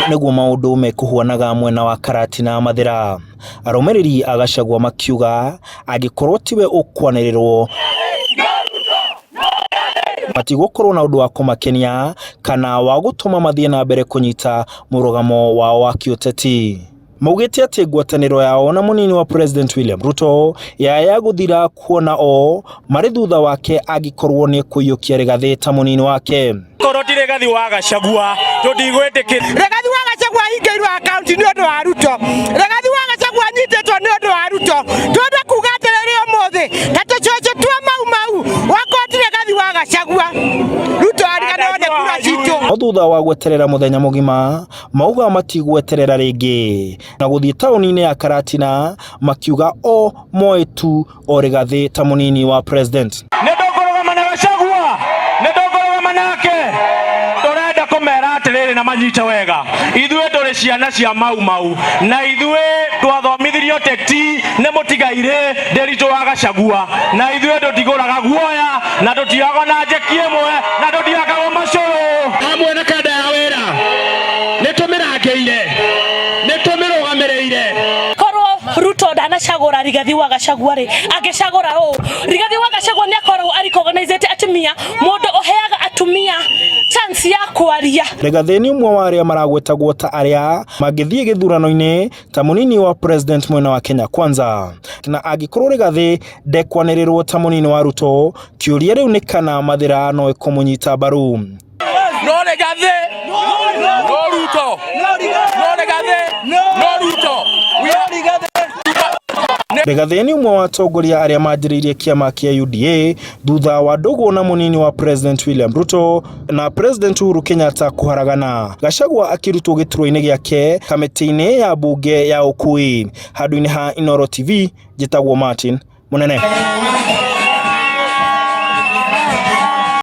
Nĩguo maũndũ mekũhuanaga mwena wa Karatina Mathĩra. Arũmĩrĩri a Gachagua makiuga angĩkorwo tiwe ũkwanĩrĩrwo matigũkorwo na ũndũ wa kũmakenia kana wa gũtũma mathiĩ na mbere kũnyita mũrũgamo wao wa kĩũteti. Maugĩte atĩ ngwatanĩro yao na mũnini wa President William Ruto yaya gũthira kuona o marĩ thutha wake angĩkorwo nĩ ekũiyũkia Rigathĩ ta mũnini wake. Korwo ti Rigathi wa Gachagua tũtigwĩtĩkĩra. Rigathi wa Gachagua ahingĩirwo akaunti nĩ ũndũ wa Ruto. Rigathi wa Gachagua anyitĩtwo nĩ ũndũ wa Ruto. Twenda kuga atĩrĩrĩ ũmũthĩ ta tũcũcũ twa Mau Mau wakorwo ti Rigathi wa Gachagua Ruto ariganĩrwo nĩ kura citũ. No thutha wa gweterera mũthenya mũgima mauga matigweterera rĩngĩ na gũthiĩ taũni-inĩ ya Karatina makiuga o moĩ tu o Rigathĩ ta mũnini wa president. Nĩ tũkũrũgama na Gachagua, nĩ tũkũrũgama nake. Tũrenda kũmera atĩrĩrĩ na manyite wega, ithuĩ tũrĩ ciana cia Mau Mau na ithuĩ twathomithirio teti nĩ mũtigairĩ Ndĩritũ wa Gachagua, na ithuĩ tũtigũraga guoya na tũtiagwo na njeki ĩmwe na tũtiakagwo macũrũ. Hamwe na kanda ya wĩra nĩ tũmĩrangĩire, nĩ tũmĩrũgamĩrĩire. Korwo Ruto ndanacagũra Rigathi wa Gachagua rĩ, angĩcagũra ũ? Rigathi wa Gachagua nĩ akoragwo a atumia, mũndũ ũheaga atumia chance ya kwaria. Rigathi nĩ ũmwe wa arĩa maragwetagwo ta arĩa mangĩthiĩ gĩthurano-inĩ ta mũnini wa president mwena wa Kenya Kwanza. Na angĩkorwo Rigathi ndekwanĩrĩrwo ta mũnini wa Ruto, kĩũria rĩu nĩ kana Mathĩra no ĩkũmũnyita mbaru. No Rigathi, no Ruto, no Rigathi, no Ruto. Rigathi nĩ ũmwe wa atongoria arĩa manjĩrĩirie kĩama kĩa UDA thutha wa ndũgũ na mũnini wa President William Ruto na President Uhuru Kenyatta kũharagana. Gachagua akĩrutwo gĩturwa-inĩ gĩake kamĩtĩ-inĩ ya mbunge ya ũkui. Handũ-inĩ ha Inooro TV, njĩtagwo Martin Mũnene.